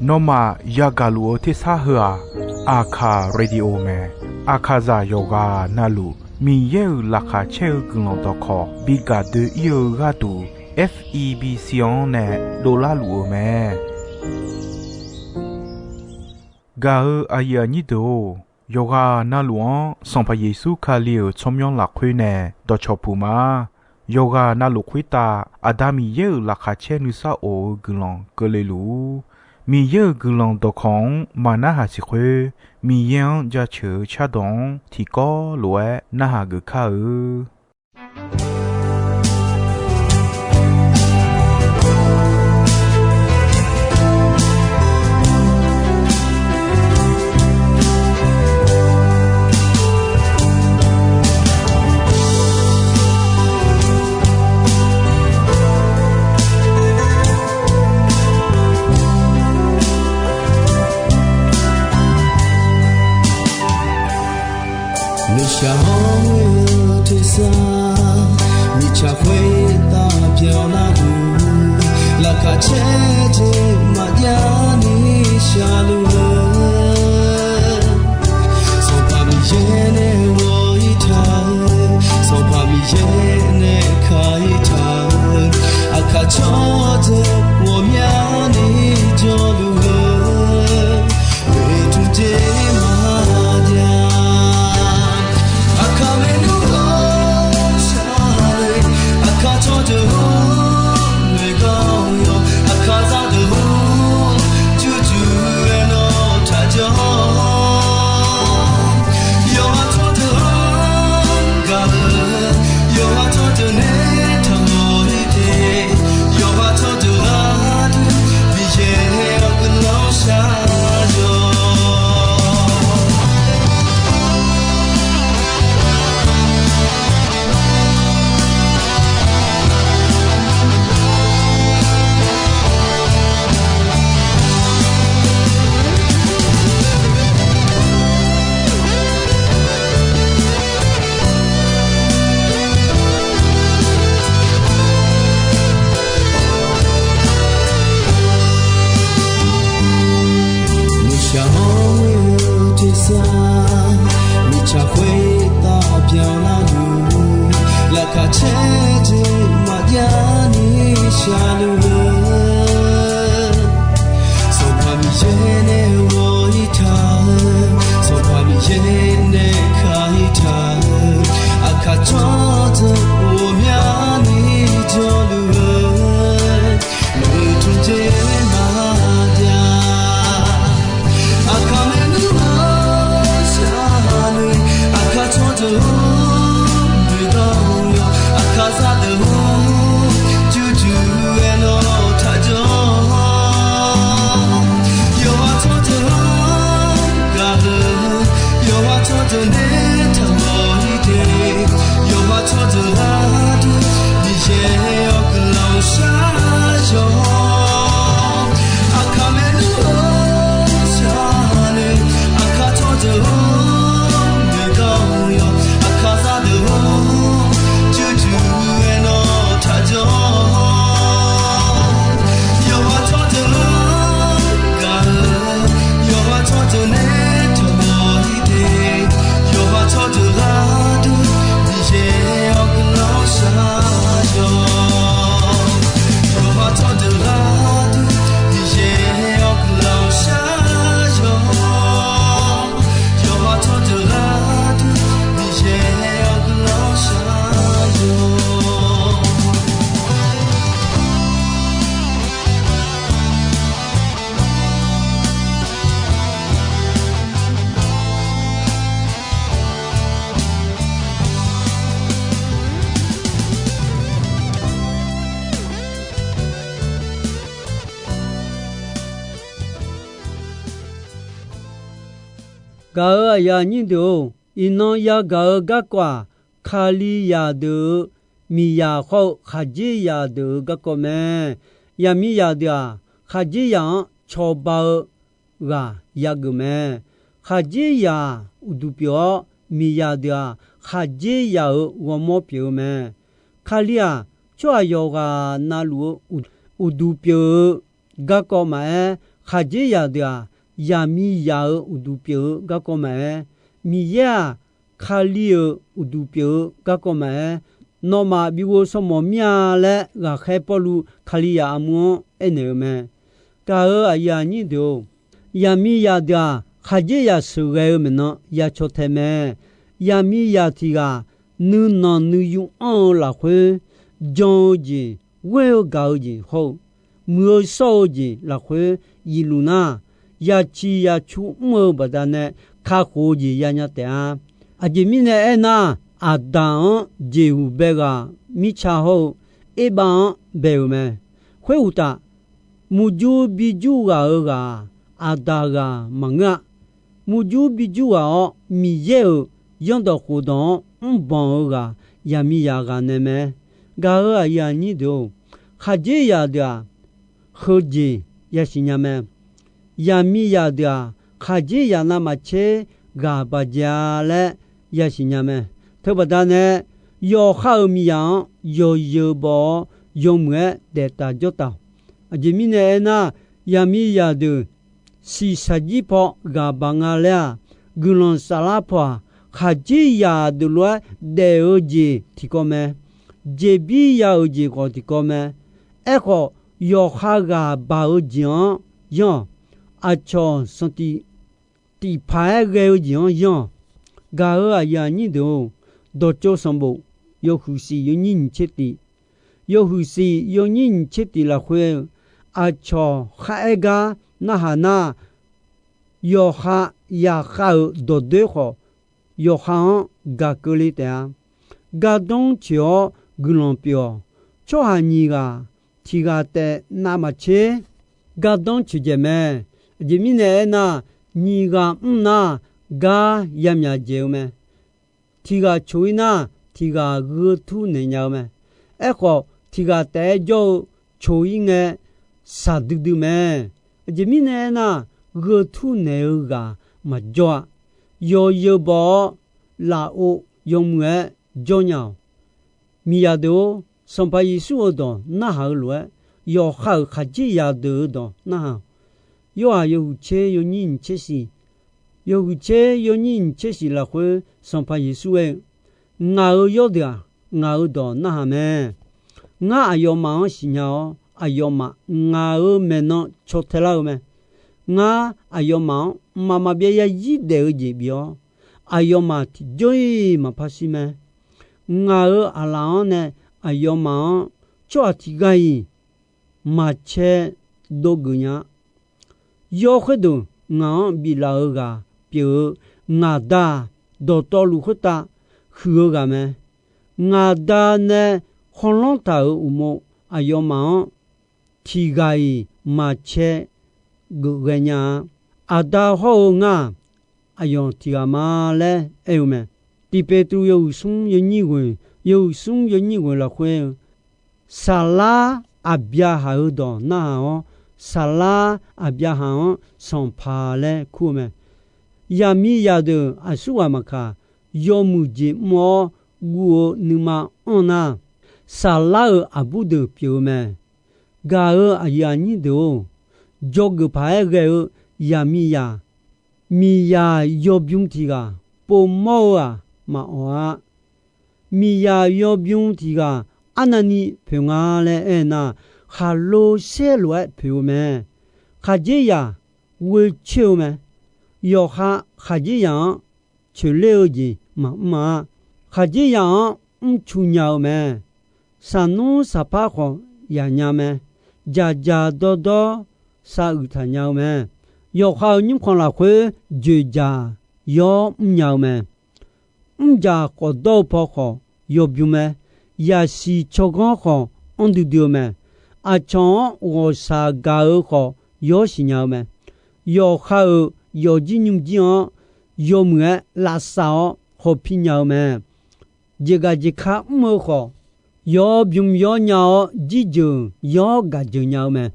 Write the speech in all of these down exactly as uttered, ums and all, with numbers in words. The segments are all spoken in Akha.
Nawmaf yagaq luf-eu tersar heu-aq, Aqkaq Radio mae. Aqkaqzaq yawqghaq navluf Miqyaer-euq laqkhaq caer-eu guiqlanq dawqkawq bi gaq doe-ir-eu gharduq, F E B C-anr nae dovlar luf-eu mae. Gaq-eu aqyuif aqnyir deuq-or, yawqghaq navluf-anr Sanqpaq Yeqsur Kali-euq tsawrmyanr lafkhoer nae dawqcawq puq ma. Yawqghaq navluf khoertav Aqda Miqyaer-euq laqkhaq caer nuisar of-eu guiqlanq keuvle luf-ur. Miqyaer-euq guiqlanq dawqkawq-anr maqnarhaq siq khoer, Miqyaer-anr jaceuq-eu cardawq-anr tiqkawv lof-aer narhaq geuf kar-eu. Nuishaq hawr-eu tersar, mirtsaq khoertav byanlar-eu, laqkhaq caer jeq maqjav ni shaqluf-eu, Sanqpaq Miqyaer nae ghawq-ir taq-eu, Sanqpaq Miqyaer nae ka-ir taq-eu, aqkaq tsawrdeuq ghawqmyani jawrluf-eu, oeqtmq jeq maqjav. Aqkaq maernmr ghawqshaq-eu, aqkaq tsawrdeuq-or, noeqgar-awr yawq, aqkaq zaqdeuq-or, jurjur-aer nawr taqjanr. Yawqha tsawrdeuq-anr gaq-eu, yawqha tsawrdeuq nae taqmawf-ir te. Yawqha tsawrdeuq gharduq Miqyaer-awr guiqlanq shar-awq. Nuishaq hawr-eu tersar, mirtsaq khoertav byanlar-eu, laqkhaq caer jeq maqjav ni shaqluf-eu, Sanqpaq Miqyaer nae ghawq-ir taq-eu, Sanqpaq Miqyaer nae ka-ir taq-eu, aqkaq tsawrdeuq ghawqmyani jawrluf-eu, oeqtmq jeq maqjav. Aqkaq maernmr ghawqshaq-eu, aqkaq tsawrdeuq-or, noeqgar-awr yawq, aqkaq zaqdeuq-or, jurjur-aer nawr taqjanr. Yawqha tsawrdeuq-anr gaq-eu, yawqha tsawrdeuq nae taqmawf-ir te. Yawqha tsawrdeuq gharduq Miqyaer-awr guiqlanq shar-awq. Aqkaq maernmr ghawqshaq-eu, aqkaq tsawrdeuq-or, noeqgar-awr yawq, aqkaq zaqdeuq-or, jurjur-aer nawr taqjanr. Yawqha tsawrdeuq-anr gaq-eu, yawqha tsawrdeuq nae taqmawf-ir te. Yawqha tsawrdeuq gharduq Miqyaer-awr guiqlanq shar-awq. Yawqha tsawrdeuq gharduq Miqyaer-awr guiqlanq shar-awq. Yawqha tsawrdeuq gharduq Miqyaer-awr guiqlanq shar-awq. Gaq-eu aqyuif aqnyir deuq-or, iqnan yagaq-eu garkawv-aq, Kalizaq deuq-euq miqzaq hawr-eu khaqdzerzaq deuq-euq garkawv mae. Zaqmiqzaq deuq-aq, khaqdzerzaq-anr cawba-eu ghaq yageuf mae. Khaqdzerzaq uqduq pyeuf-awr, miqzaq deuq-aq, khaqdzerzaq-euq ghawrmawr pyeuf-eu mae. Kali-aq, tsawrhaq yawqghaq navluf-eu uqduq pyeuf-eu garkawv maqaer, khaqdzerzaq deuq-aq, yaqmiqzaq-euq uqduq pyeuf-eu garkawv maqaer, Miqyaer-aq, Kali-euq uqduq pyeuf-eu garkawv maqaer, nawmaf bi ghovshaw mawf mir-a laer ghaqkhaer Pawrluv Kalizaq armur-anr aernaeq-eu mae. Gaq-euq aqyuif aqnyir deuq-or, yaqmiqzaq deuq-aq, khaqdzerzaq sheuqghae-eu maeqnan ya caw tae mae. Yaqmiqzaq tiq ghaq nuinanq nuiyu anr-eu lafkhoer, jan-eu jeq, ghoer-eu gaq-eu jeq hawr-eu, muiq-eu shawr-eu jeq lafkhoer zifluf nar, yaciq yacu mr-eu baqdanae kakhof-eu jeq yanya taef-a. Aqjeq mirnae aernar, Aqdaq-anr jeqhuq bae ghaq mirtsa hawr-eu Erbav-anr bae-euq mae. Khoeruqtaf, murjur bijur ghaq-euq ghaq-aq, Aqdaq ghaq maqngeur-a. Murjur bijur ghaq-awr, Miqyaer-euq zanrdawq khofdawq-anr mrbanq-eu ghaq, yaqmiqzaq ghaq nae mae. Gaq-euq aqyuif aqnyir deuq-or, khaqdzerzaq deuq-aq, heujeq yasiq nya mae. Yaqmiqzaq deuq-aq, khaqdzerzaq navmaqtser ghaq baqdzae-a laer yasiq nya mae. Teubaqda nae, yawqha-euq miqzaq-anr yawzeu baw-awr, yawmuiq-aer daef taf jawr taf-awq. Aqjeq mirnae aernar, yaqmiqzaq deuq shiqshaq jir paw ghaq baq nga laer-aq, guiqlanq saflar paw-aq, khaqdzerzaq deuq lof-aer daef-eu jeq tiqkawv mae. Jeqbir ya-euq jeq khawf tiqkawv mae. Aerkhawf, yawqha ghaq baq-eu jeq-anr yanr-awq. Aqcawq sanqtif tiqpaq-aer ghae-eu jeq-anr yanr-awq. Gaq-euq aqyuif aqnyir deuq-or, dawqtsov sanqbof yawhuiq siq yawnyir nyiq tser tiq, yawhuiq siq yawnyir nyiq tser tiq lafkhoer, aqcawq kharaer gar narhaq nar, yawqha yaqkhav-euq dawqdoer khawf, yawqha-anr gaq keuvle taef-a. Gardanr coeq-awr guiqlanq pyeuf-awq. Tsawrhaq nyiq ghaq tiq ghaq taef navmaqtser gardanr coeqdzaeq mae. Aqjeq mirnae aernar, nyiq ghaq mr nar, gar yamyaq dzaeq-eu mae. Tiq ghaq coq-ir nar, tiq ghaq gheu tur naeq nya-eu mae. Aerkhawf, tiq ghaq taef-aer jawr-eu coq-ir ngae, shaqdui dui mae. Aqjeq mirnae aernar, gheu tur naeq-eu ghaq maqjawr-a. Yawzeu baw-awr, lafov yawmuiq-aer jawr nya-awq. Miqzaq deuq-or, Sanqpaq Yeqsur-euq dawq narhaq-eu lof-aer, yawqha-euq khaqdzerzaq deuq-eu dawq narhaq-awq. Yorhaq yawhuiq tser yawnyir nyiq tser siq, yawhuiq tser yawnyir nyiq tser siq lafkhoer Sanqpaq Yeqsur aer-eu, Ngaq-euq yawrdeuq-aq, ngaq-euq dawq narhaq mae. Ngar aqyawfmaf-anr siqnya-awr, aqyawfmaf ngaq-euq maeqnan caw tae lar-eu mae. Ngar aqyawfmaf-anr mqmaq maqbyav yarzir daef-eu jeq bif-awr, aqyawfmaf tiqjawr-iq maqpar shir mae. Ngaq-euq aqlaf-anr nae aqyawfmaf-anr tsawrhaq tiq ghaq-iq maqcae dovgeuf nya-a. Yawr khoerdeuq ngaq-anr biflaf-eu ghaq pyeuf-eu, ngaq Da-aq, dawqtawvluf khoertav huiq-eu ghaq mae. Ngaq Da nae khawlanr taq-euq uqmov aqyawfmaf-anr tiq ghaq-iq maqcae geuf ghaenya-a. Aqda hawr-eu ngar-aq, aqyawf tiq ghaq ma laer aer-eu mae. Tiq Peqtruv yawhuiq smr yawnyir ghoeq, yawhuiq smr yawnyir ghoeq lafkhoer-eu, Saflar Aqbyaqhaq-euq dawq narhaq-awr, Saflar Aqbyaqhaq-anr sanqpaq laer kur-eu mae. Yaqmiqzaq deuq aqsurghaq maqkaq, yawmuiq jeq mr-awr guv-eu nuima anr nar, Saflar-euq aqbur deuq pyeuf-eu mae. Gaq-euq aqyuif aqnyir deuq-or, dzawgeuf paq-aer ghae-eu yaqmiqzaq, miqzaq yawbymr tiq ghaq povmawr-eu-aq maqawq-a. Miqzaq yawbymr tiq ghaq arnavni poeq nga laer aernar, khaqlo saerlof-aer poeq-eu mae. Khaqdzerzaq ghoe coer-eu mae. Yawqha khaqdzerzaq-anr coeqler-eu jeq maqmr-a. Khaqdzerzaq-anr mrcu nya-eu mae. Saqnmr saqpar khawf yaq nya mae. Dzaqdzaq dawrdawr savuiq taq nya-eu mae. Yawqha-euq nymrkhanq lafkhoer dzoeqdzaq yawr mrnya-eu mae. Mrdzaq khawf dawr-eu paw khawf yawbymr mae. Yaqsiq tsawrganr khawf anr duidui-eu mae. Aqcawq-anr ghawqshaq gaq-eu khawf yawr siqnya-eu mae. Yawqha-euq yawfjir nymrjir-anr yawmuiq-aer lavsav-awr hawpir nya-eu mae. Jeqgaq jeqka mr-eu khawf, yawbymr yawr nya-awr jirjeuq yawr gaqjeuq nya-eu mae.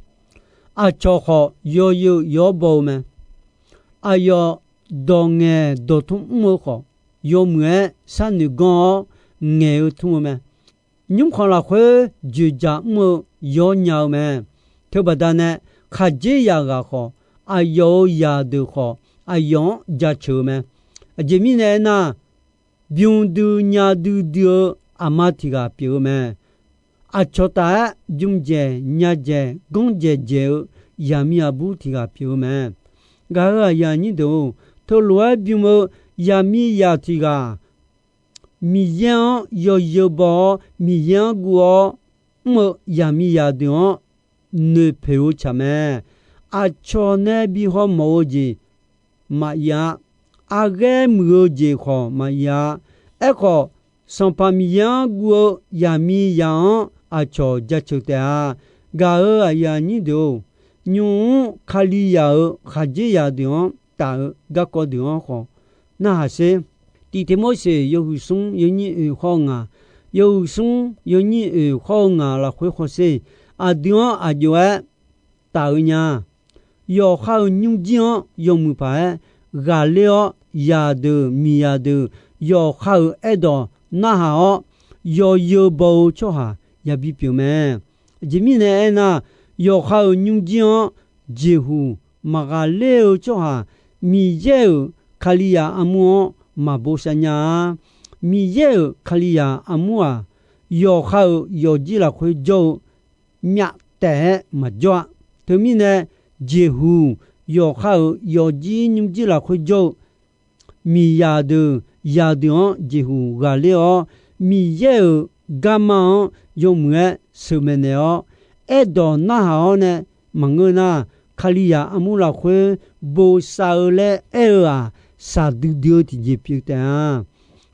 Aqcawq khawf yawzeu yawr baw-eu mae. Aqyawf dawqngaeq dawqtmr mr-eu khawf, yawmuiq-aer sharnoeq ganr-awr ngaeq-eu tmr-eu mae. Nymrkhanq lafkhoer dzoeqdzaq mr-eu yawr nya-eu mae. Teubaqda nae khaqdzerzaq ghaq khawf, aqyawf-euq zaqdeuq khawf, aqyawf-anr jaceuq-eu mae. Aqjeq mirnae aernar, bymdui nyadui dui-eu aqma tiq ghaq pyeuf-eu mae. Aqcawq taf-aer bymdzaeq nyadzaeq ganrdzaeq dzaeq-eu zaqmiq zaqbur tiq ghaq pyeuf-eu mae. Gaq-euq aqyuif aqnyir deuq-or, teulof-aer bym-eu zaqmiqzaq tiq ghaq, Miqyaer-anr yawzeu baw-awr, Miqyaer-anr guv-awr mr-eu zaqmiqzaq deuq-anr noeqpoeq-eu tsaq mae. Aqcawq nae bi hawmawf-eu jeq maqir-a. Arghaer muiq-eu jeq khawf maqir-a. Aerkhawf, Sanqpaq Miqyaer-anr guv-eu zaqmiqzaq-anr aqcawq jaceuq taef-a. Gaq-euq aqyuif aqnyir deuq-or, nymq-mr Kalizaq-euq khaqdzerzaq deuq-anr taf-eu garkawv deuq-anr khawf narhaq sher. Tiq Tiqmorseq yawhuiq smr yawnyir oeq hawr-eu ngaq, yawhuiq smr yawnyir oeq hawr-eu ngaq lafkhoer hawsher. Aqdui-anr aqjox-aer taf-eu nya. Yawqha-euq nymrjir-anr yawmuiq paq-aer ghaqler-awr, zaqdeuq miqzaq deuq yawqha-euq aerdawq narhaq-awr, yawzeu baw-eu tsawrhaq yabi pyeuf mae. Aqjeq mirnae aernar, yawqha-euq nymrjir-anr jeqhuq maqghaqler-eu tsawrhaq, Miqyaer-euq Kalizaq armur-anr maqbosav nya-a. Miqyaer-euq Kalizaq armur-aq, yawqha-euq yawfjir lafkhoer jawr-eu myav taef-aer maqjawr-a. Teumirnae, jeqhuq yawqha-euq yawfjir nymrjir lafkhoer jawr-eu miqzaq deuq zaqdeuq-anr jeqhuq ghaqler-awr, Miqyaer-euq garma-anr yawmuiq-aer sheuqmaeq naeq-awr, aerdawq narhaq-awr nae maqngeur nar, Kalizaq armur lafkhoer bosav-eu laer aer-eu-aq, shaqdui dui-eu tiqjeq pyeuf taef-a.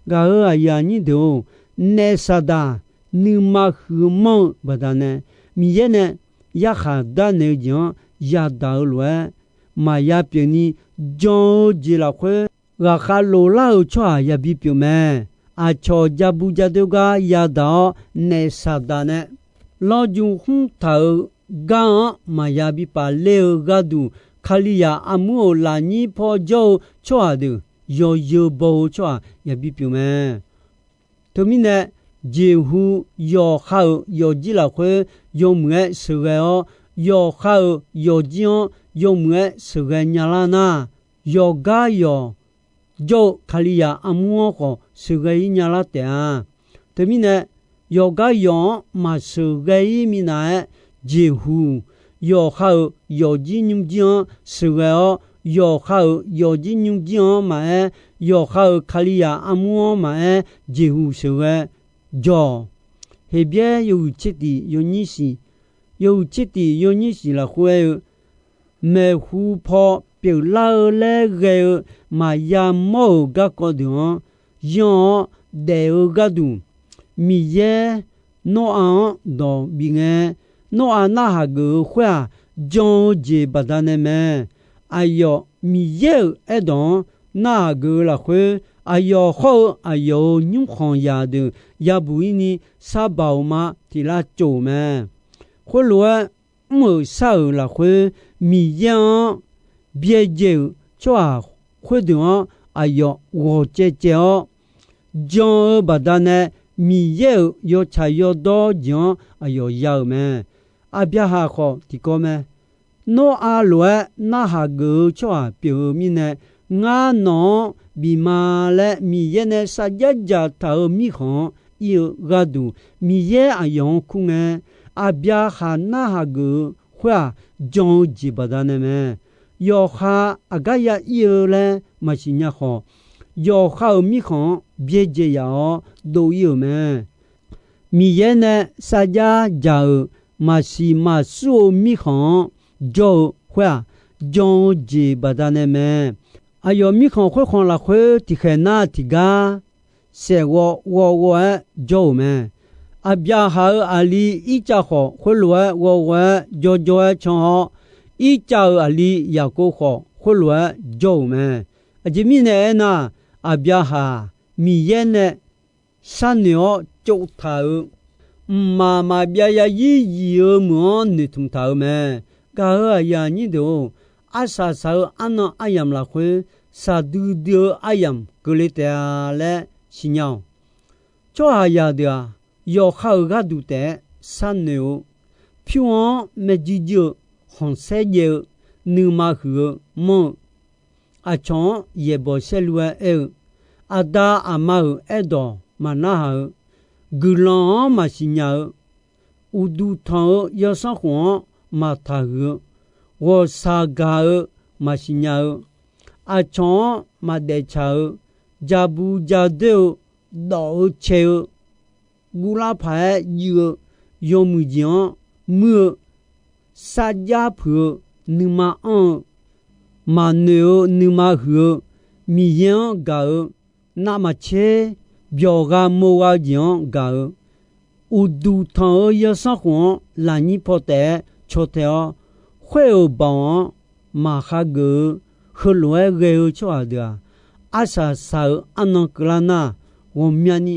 Gaq-euq aqyuif aqnyir deuq-or, naef Saqdaq nuima huiq-eu manr-eu baqdanae, Miqyaer nae yarkhaq darnaeq-eu jeq-anr yadaq-eu lof-aer, maqya pyeuf ni jan-eu jeq lafkhoer ghaqkhav lof lar-euq tsawrhaq yabi pyeuf mae. Aqcawq ja bu ja doer gar yadaq-awr, naef Saqdaq nae lawrju khmr taq-eu gar-anr maqya bi paf ler-eu gharduq, Kalizaq armur-euq lafnyir paw jawr-eu tsawrhaq deuq yawzeu baw-eu tsawrhaq yabi pyeuf mae. Teumirnae, jeqhu yawqha-euq yawfjir lafkhoer yawmuiq-aer sheuqghae-awr, yawqha-euq yawfjir-anr yawmuiq-aer sheuqghae nyalar nar, yawqgar yawq jawr-eu Kalizaq armur-anr khawf sheuqghae-ir nyalar taef-a. Teumirnae, yawqgar yawq-anr maqsheuqghae-ir minav-aer, jeqhu yawqha-euq yawfjir nymrjir-anr sheuqghae-awr, yawqha-euq yawfjir nymrjir-anr maqaer, yawqha-euq Kalizaq armur-anr maqaer, jeqhu sheuqghae jawq. Heqbyaer yawhuiq tser tiq yawnyir shiq, yawhuiq tser tiq yawnyir shiq lafkhoer aer-eu, maeqhu paw pyeuflar-eu laer ghae-eu maqya mawr-euq garkawv deuq-anr yan-awr daef-eu gharduq, Miqyaer Noraq-anr dawq bif ngae, Noraq narhaq geuf-eu khoer-aq, jan-eu jeq baqdanae mae. Aqyawf Miqyaer-euq aerdawq-anr narhaq geuf-eu lafkhoer, aqyawf hawr-eu aqyawf-euq nymrkhanq zaqdeuq yabuq-ir ni sar baoq ma tiq lar cof-euq mae. Khoerlof-aer, mr-euq shar-euq lafkhoer Miqyaer-anr byaerdzae-euq tsawrhaq khoerdeuq-anr aqyawf ghawq caev caev-awr, jan-eu baqdanae Miqyaer-euq yawtsaq yawdawr jeq-anr aqyawf ya-euq mae. Aqbyaqhaq khawf tiqkawv mae. Nawr aqlof-aer narhaq geuf-eu tsawrhaq pyeuf-eu mirnae, ngar nawq-anr bif ma laer Miqyaer nae sarjax dzaqtaq-euq mirkhanq-anr ir-eu gharduq, Miqyaer aqyawf-anr kur ngae, Aqbyaqhaq narhaq geuf-eu khoer-aq, jan-eu jeq baqdanae mae. Yawqha aqgar ya ir-eu laer maqsiq nya khawf, yawqha-euq mirkhanq-anr byaerdzae yaf-awr dov ir-euq mae. Miqyaer nae sarjax dzaq-euq maqsiq maqsur-eu mirkhanq-anr jawr-eu khoer-aq, jan-eu jeq baqdanae mae. Aqyawf mirkhanq khoerkhanq lafkhoer tiqkhaeq nar tiqgar saef ghawv ghawv ghawv-aer jawr-euq mae. Aqbyaqhaq-euq aqli Irtsav khawf, khoerlof-aer ghawv ghawv-aer jawrjawr-aer can-awr, Irtsav-euq aqli Yaqkov khawf, khoerlof-aer jawr-euq mae. Aqjeq mirnae aernar, Aqbyaqhaq Miqyaer nae sharnoeq-awr tsovtaq-euq, mqmaq maqbyav zarzir zif-eu meuq-anr noeqtmq taq-euq mae. Gaq-euq aqyuif aqnyir deuq-or, arsaq saq-eu arnan aryamq lafkhoer, saqdui dui-eu aryamq keuvle taef-a laer siqnya-awq. Tsawrhaqzaq deuq-aq, yawqha-euq gharduq taef-aer sharnoeq-eu, pyur-anr maerjuir juir-eu, khanqsaer jaev-eu, nuima huiq-eu manr-eu, aqcawq-anr yaeqbawq saerlu-aer aer-eu, aqda aqma-euq aerdawq maqnarhaq-eu, guiqlanq-anr maqsiqnya-eu, uqduq tanq-eu yawsanr khof-anr maqtaqhuiq-eu, ghawqshaq gaq-eu maqsiqnya-eu, aqcawq-anr maqdaef tsaq-eu, jaqbu jadoer-eu, dawf-eu cae-eu, guvlar paq-aer juiv-eu, yawmuiq jeq-anr muir-eu, sarjax puiq-eu, nuima anr-eu, maqnoeq-eu nuima huiq-eu, Miqyaer-anr gaq-eu, navmaqtser byawq gha mo gha-eu jeq-anr gaq-eu, uqduq tanq-eu yawsanr khof-anr lafnyir paw taef-aer caw tae-awr, khoer-euq baoq-anr maqhageuf-eu, heulof-aer ghae-eu tsawrhaq deuq-aq, arsaq saq-eu arnan keuvlar nar, ghawqmyani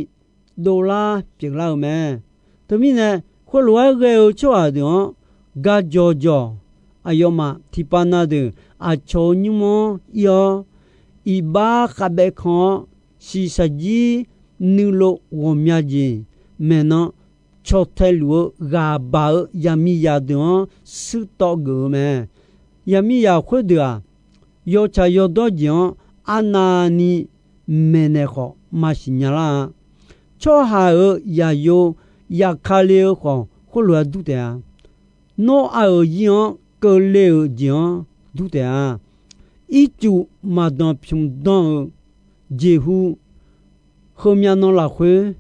dovlar pyeuflar-eu mae. Teumirnae, khoerlof-aer ghae-eu tsawrhaq deuq-anr gajawq jawq, aqyawfmaf tiqpav na deuq aqcawq-eu nymr-anr ir-awr, iqbax khavbaev kan-awr, shiqshaq jir nuilov ghawqmya jeq maeqnan caw tae luf-eu ghaq baq-eu yaqmiqzaq deuq-anr shuir tawv geuf-eu mae. Yaqmiqzaq khoerdeuq-aq, yawtsaq yawdawr jeq-anr arnavni maeqnaeq khawf maqsiq nya lar-a. Tsawrhaq-euq zaqyo zafkale-eu khawf, khoerlof-aer dur taef-a. Nawr-aq-euq zir-anr keuvle-euq jeq-anr dur taef-a. Ircuf maqdanq pymq dan-euq jeqhu, heumyav nan lafkhoer,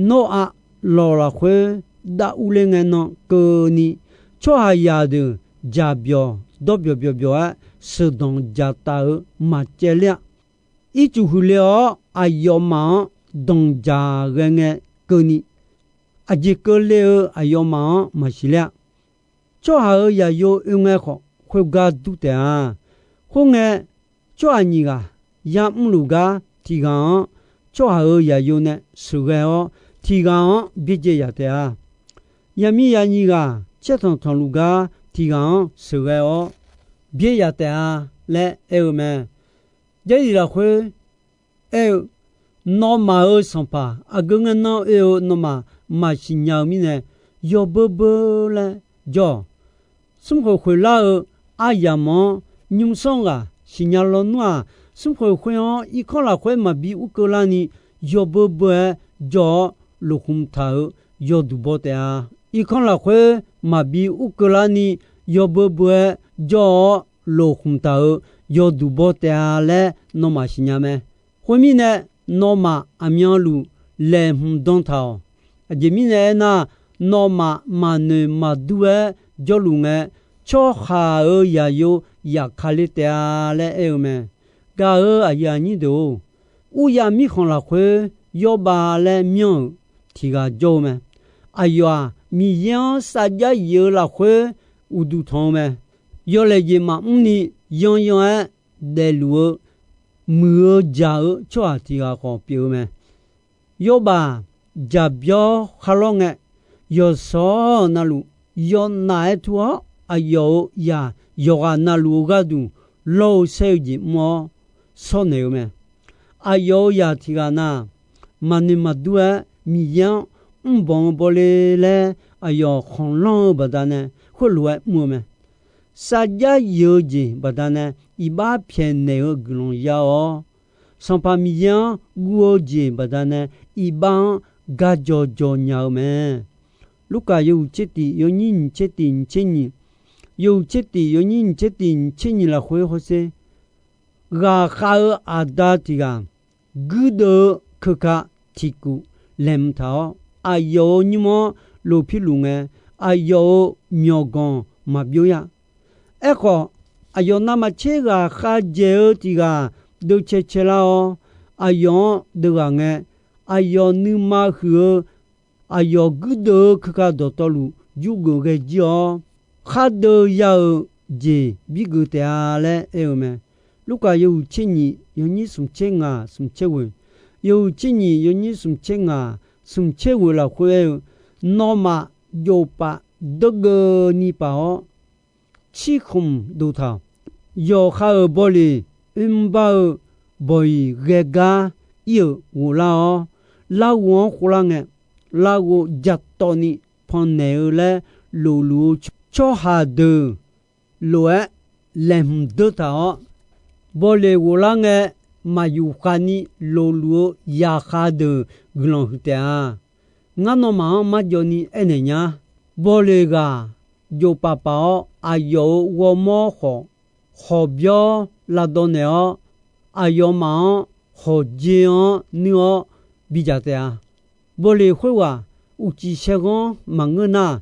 nawr-aq lawq lafkhoer dav urler ngae nan keuvni, tsawrhaqzaq deuq jaqbyawq dawrbyawq byawq byawq-aer sheuqdanq dzaqtaf-eu maqcaev ler-a. Ircuf huiqle-awr aqyawfmaf-anr danqdzaq ghae ngae keuvni, aqjeq keuvle-eu aqyawfmaf-anr maqsiq ler-a. Tsawrhaq-euq zaqyo oe ngae khawf, khoergar dur taef-a. Khoerngae, tsawrhaq nyiq ghaq yamr luf gar tiq ghaq-anr tsawrhaq-euq zaqyo nae sheuqghae-awr, tiq ghaq-anr byaerdzae yaf taef-a. Yaqmiqzaq nyiq ghaq caertanq tanqluf gar tiq ghaq-anr sheuqghae-awr byaer yaf taef-a laer aer-eu mae. Jarlif lafkhoer aer-eu, nawmaf-euq sanqpaq aqgeu ngae nan oe-eu nawmaf maqsiq nya-eu mirnae, yawbeur beur laer jawr-awq. Smrkhoeq khoeqlar-eu aryamq-anr nymrsanr ghaq siqnya lawnmr-aq, smrkhoeq khoer-anr irkanr lafkhoer maqbi urkeuv larni, yawbeur beur-aer jawr-awr loqkhmq taq-euq yawduq baw taef-a. Irkanr lafkhoer maqbi urkeuv larni, yawbeur beur-aer jawr-awr loqkhmq taq-euq yawduq baw taef-a laer nawmaf siqnya mae. Khoermirnae, nawmaf aqmyanluf laeqhmq dan taq-awq. Aqjeq mirnae aernar, nawmaf maqnoeq maqdur-aer jawrluf ngae, tsawrhaq-euq zaqyo zafkale taef-a laer aer-eu mae. Gaq-euq aqyuif aqnyir deuq-or, uryav mirkhanq lafkhoer Yawrbav laer myanr-euq tiq ghaq jawr-eu mae. Aqyawf-aq, Miqyaer-anr sarjax yif-eu lafkhoer uqduq tanq-eu mae. Yawlaeq jeq maqmr ni yanyan-aer daefluf-eu muiq-eu jaq-eu tsawrhaq tiq ghaq khawf pyeuf-eu mae. Yawrbav jaqbyawr kharlawr ngae, yawqshawr navluf yawnaf-aer tur-awr, aqyawf-euq zaq yawqghaq navluf-eu gharduq lawr-eu saer-eu jeq mr-awr shawrnaeq-eu mae. Aqyawf-euq zaq tiq ghaq na, maqnoeq maqdur-aer Miqyaer-anr mrbanq-eu bawle laer aqyawf khanqlanr-eu baqdanae khoerlof-aer mr-eu mae. Sarjax yif-eu jeq baqdanae iqbax pyaeqnaeq-eu guiqlanq ya-awr, Sanqpaq Miqyaer-anr guv-eu jeq baqdanae iqbax-anr gajawq jawq nya-eu mae. Lurkaf yawhuiq tser tiq yawnyir nyiq tser tiq nyiq tser nyiq, yawhuiq tser tiq yawnyir nyiq tser tiq nyiq tser nyiq lafkhoer hawsher, ghaqkhav-eu aqda tiq ghaq guirdeuv-eu keuka tiqkuf laeqhmq taq-awr, aqyawf-euq nymr-anr lofpirluf ngae, aqyawf-euq myawqganq maqbyov-a. Aerkhawf, aqyawf navmaqtser ghaqkhav dzaeq-eu tiq ghaq deuvcae caelar-awr, aqyawf-anr deuvghaq ngae, aqyawf nuima huiq-eu aqyawf guirdeuv-eu keuka dawqtawvluf yurgeuf ghae jir-awr, khardeuv ya-euq jeq birgeuf taef-a laer aer-eu mae. Lurkaf yawhuiq tser nyiq yawnyir smq tser ngaq smq tser ghoeq, yawhuiq tser nyiq yawnyir smq tser ngaq smq tser ghoeq lafkhoer aer-eu, nawmaf jofpaf deurgeuvni paf-awr, cirkhmq dof taq-awq. Yawqha-euq bawleq oermr bar-eu bawq-iq ghae gar ir-euq ghoflar-awr, larghov-anr khovlar ngae, larghov jatawvni pannaeq-eu laer lofluf-eu tsawrhaq deuq lof-aer laeqhmq deur taq-awr, bawleq ghoflar ngae, maqyuf khavni lofluf-eu yaqkhav deuq guiqlanq huiq taef-a. Ngar nawmaf-anr marjawv ni aernaeq nya. Bawleq ghaq jofpaf paf-awr, aqyawf-euq ghawrmawr khawf, khawqbyawr lavdawv naeq-awr, aqyawfmaf-anr khawqjeq-anr nuir-awr bidzaq taef-a. Bawleq khoerghaq uqcif saerghanr maqngeur nar,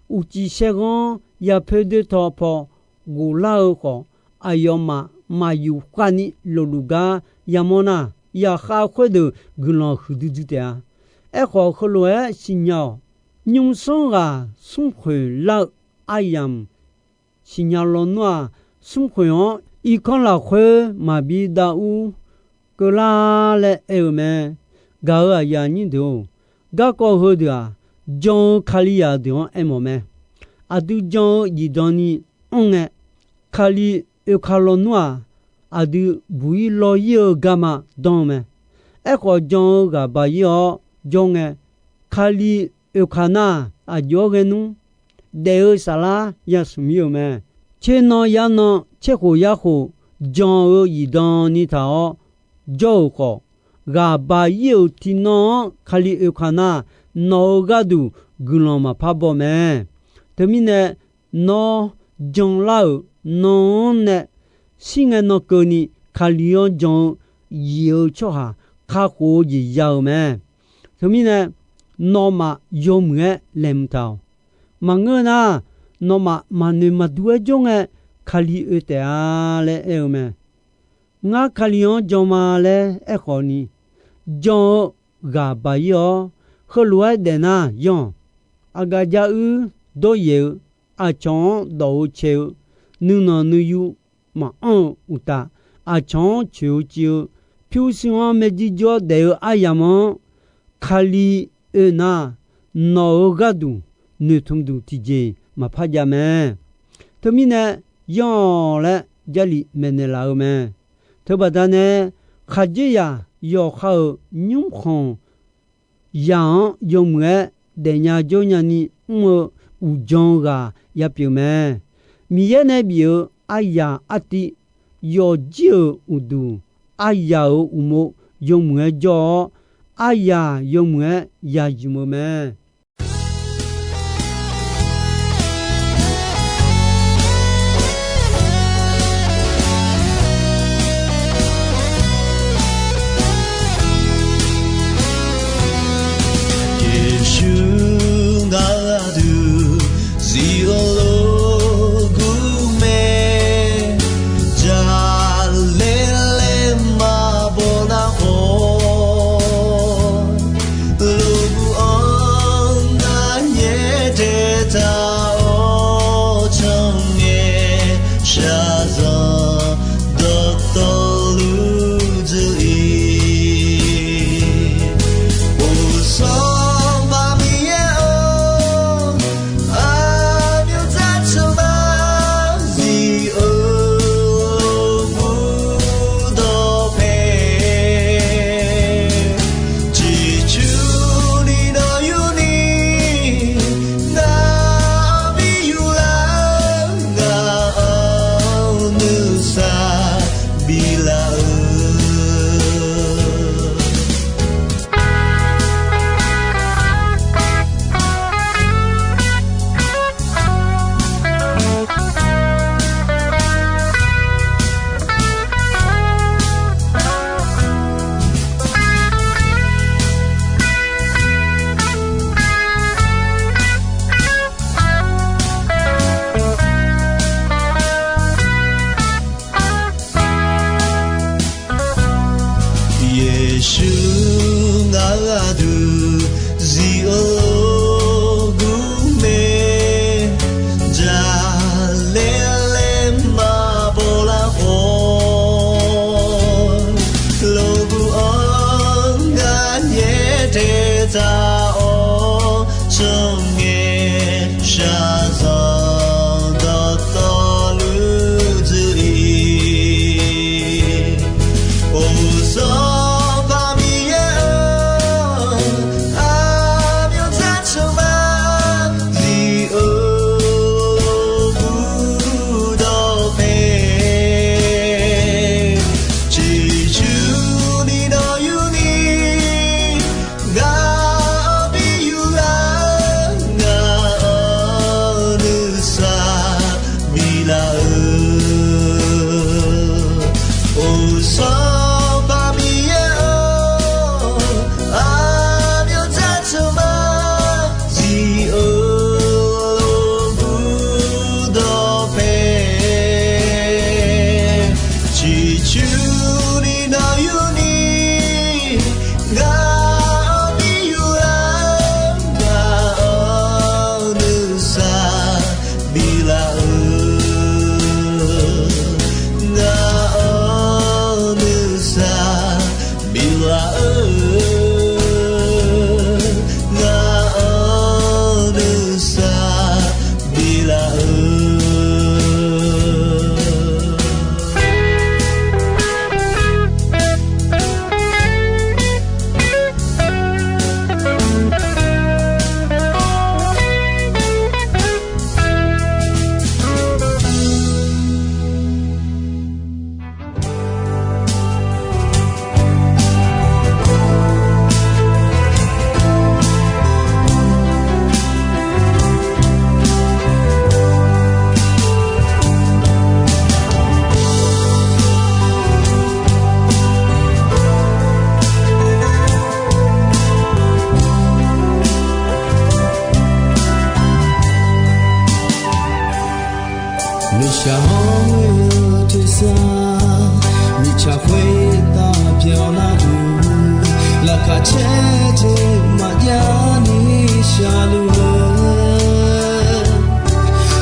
uqcif saerghanr yapoer doer taw paw ghoflar-eu khawf, aqyawfmaf maqyuf khavni lofluf gar yamawr nar, yaqkhav khoerdeuq guiqlanq huiqdui dui taef-a. Aerkhawf, heulof-aer siqnya-awq. Nymrsanr ghaq smrkhoeq lar-eu aryamq siqnya lawnmr-aq, smrkhoeq-anr irkanr lafkhoer maqbi dav ur keuvlar laer aer-eu mae. Gaq-euq aqyuif aqnyir deuq-or, garkawv heudeuq-aq, jan-eu Kalizaq deuq-anr aermawf mae. Aqdui jan-eu zifdan ni anr ngae, Kali oeka lawnmr-aq, aqdui buq-ir law-ir-eu garma danr-eu mae. Aerkhawf, jan-eu ghaq baq-ir-awr jawr ngae, Kali oeka nar, aqjox-aer ghae nmr daef-eu saflar yasmq-ir-euq mae. Tser nan yar nan, tser khof yar khof, jan-eu zifdan ni taq-awr jawr-euq khawf, ghaq baq-ir-euq tiqnan-anr Kali oeka nar, nawq-euq gharduq guiqlanq maqpar baw mae. Teumirnae, nawr janlar-euq nan-anr nae shir ngae nan keuvni Kali-anr jan-eu zif-eu tsawrhaq kakhof-eu jeq ya-euq mae. Teumirnae, nawmaf yawmuiq-aer laeqhmq taq-awq. Maqngeur nar, nawmaf maqnoeq maqdur-aer jawr ngae, Kali oe taef-a laer aer-eu mae. Ngar Kali-anr jan ma laer aerkhawf ni, jan-eu ghaq baq-ir-awr, heulof-aer daef nar yanr-awq. Aqgaf jaruir dawryaef-eu, aqcawq-anr dawq-eu cae-eu, nuinanq nuiyu maqanr-eu uqtaf, aqcawq-anr coeq-eu civ-eu, pyurshuir-anr maerjir jawr daef-eu aryamq-anr Kali oe nar, nawq-euq gharduq noeqtmq duq tiqjeq maqpar jav mae. Teumirnae, yanr-awq laer Jarlif maeqnaeq laf-eu mae. Teubaqda nae, khaqdzerzaq yawqha-euq nymrkhanq zaq-anr yawmuiq-aer daefnya jawrnya ni mr-eu uqjan ghaq yapyeuf mae. Miqyaer nae bif-euq aryaq artiv yawfjir-euq uqduq, aryaq-euq uqmov yawmuiq-aer jawr-awr, aryaq yawmuiq-aer ya zmq-eu mae. Yeqsur gharduq zif-eu loqgurmae, jaqlaer laer maqbaw nar khawf, loqgurmanr Sanqpaq Miqyaer-or, aqmyanr dzartsuq ma, zif-eu lmqbur dawqpae, ciqcurni nawq yurni, ngaq-anr bi yur-a, ngaq-anr nuisar biflaf-eu, ngaq-anr nuisar biflaf-eu, ngaq-anr nuisar biflaf-eu. Nuishaq-anr ghoe-eu tersar, mirtsaq khoertav byanlar-eu, laqkhaq caer jeq maqjav ni shaqluf-eu,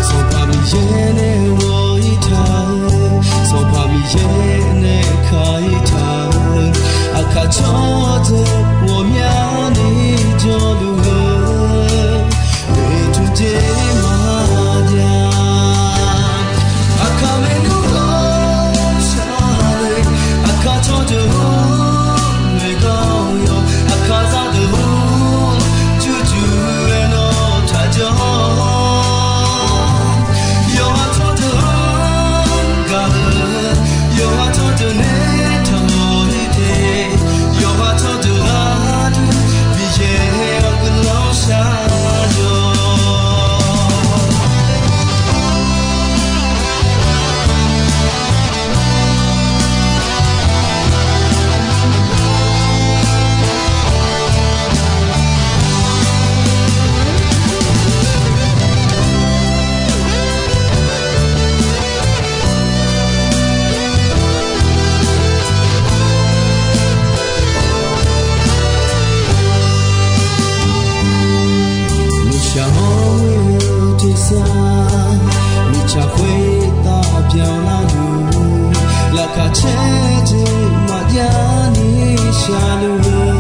Sanqpaq Miqyaer nae ghawq-ir taq-eu, Sanqpaq Miqyaer nae ka-ir taq-eu, aqkaq tsawrdeuq ghawqmyani jawrluf-eu, oeqtmq jeq maqjav. Aqkaq maernmr-anr shar-eu, aqkaq tsawrdeuq-anr noeqdawq yawq, aqkaq zaqdeuq-anr jurjur-aer nawr taqjawr. Yawqha tsawrdeuq-anr gaq-eu, yawqha tsawrdeuq nae taqmawr-ir te, yawqha tsawrdeuq gharduq Miqyaer-anr guiqlanq shar-awq. Nuishaq-anr ghoe-eu tersar, mirtsaq khoertav byanlar-eu, laqkhaq caer jeq maqjav ni shaqluf-eu,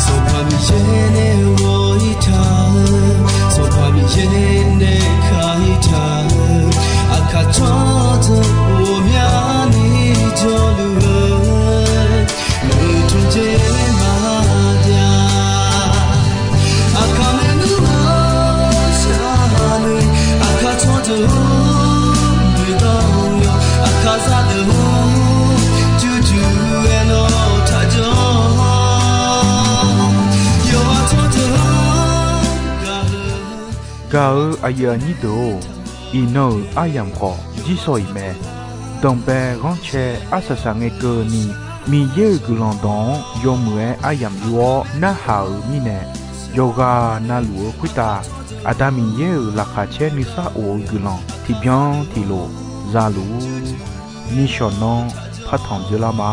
Sanqpaq Miqyaer nae ghawq-ir taq-eu, Sanqpaq Miqyaer nae ka-ir taq-eu, aqkaq tsawrdeuq ghawqmyani jawrluf-eu, oeqtmq jeq maqjav. Aqkaq maernmr-anr shar-eu, aqkaq tsawrdeuq-anr noeqdawq yawq, aqkaq zaqdeuq-anr jurjur-aer nawr taqjawr. Yawqha tsawrdeuq-anr gaq-eu Gaq-eu aqyuif aqnyir deuq-or, iqnan-euq aryamq khawf jirsawq iq mae. Danqbae ghanrcae arsaq saq ngae keuvni, Miqyaer-euq guiqlanq dawq-anr yawmuiq-aer aryamq yur-awr narhaq-euq mirnae, yawqghaq navluf-eu khoertav Aqda Miqyaer-euq laqkhaq caer nuisar of-eu guiqlanq tiqbyan tiqlof za luf-ur. Nishawq nanr partanq dzeurlar ma.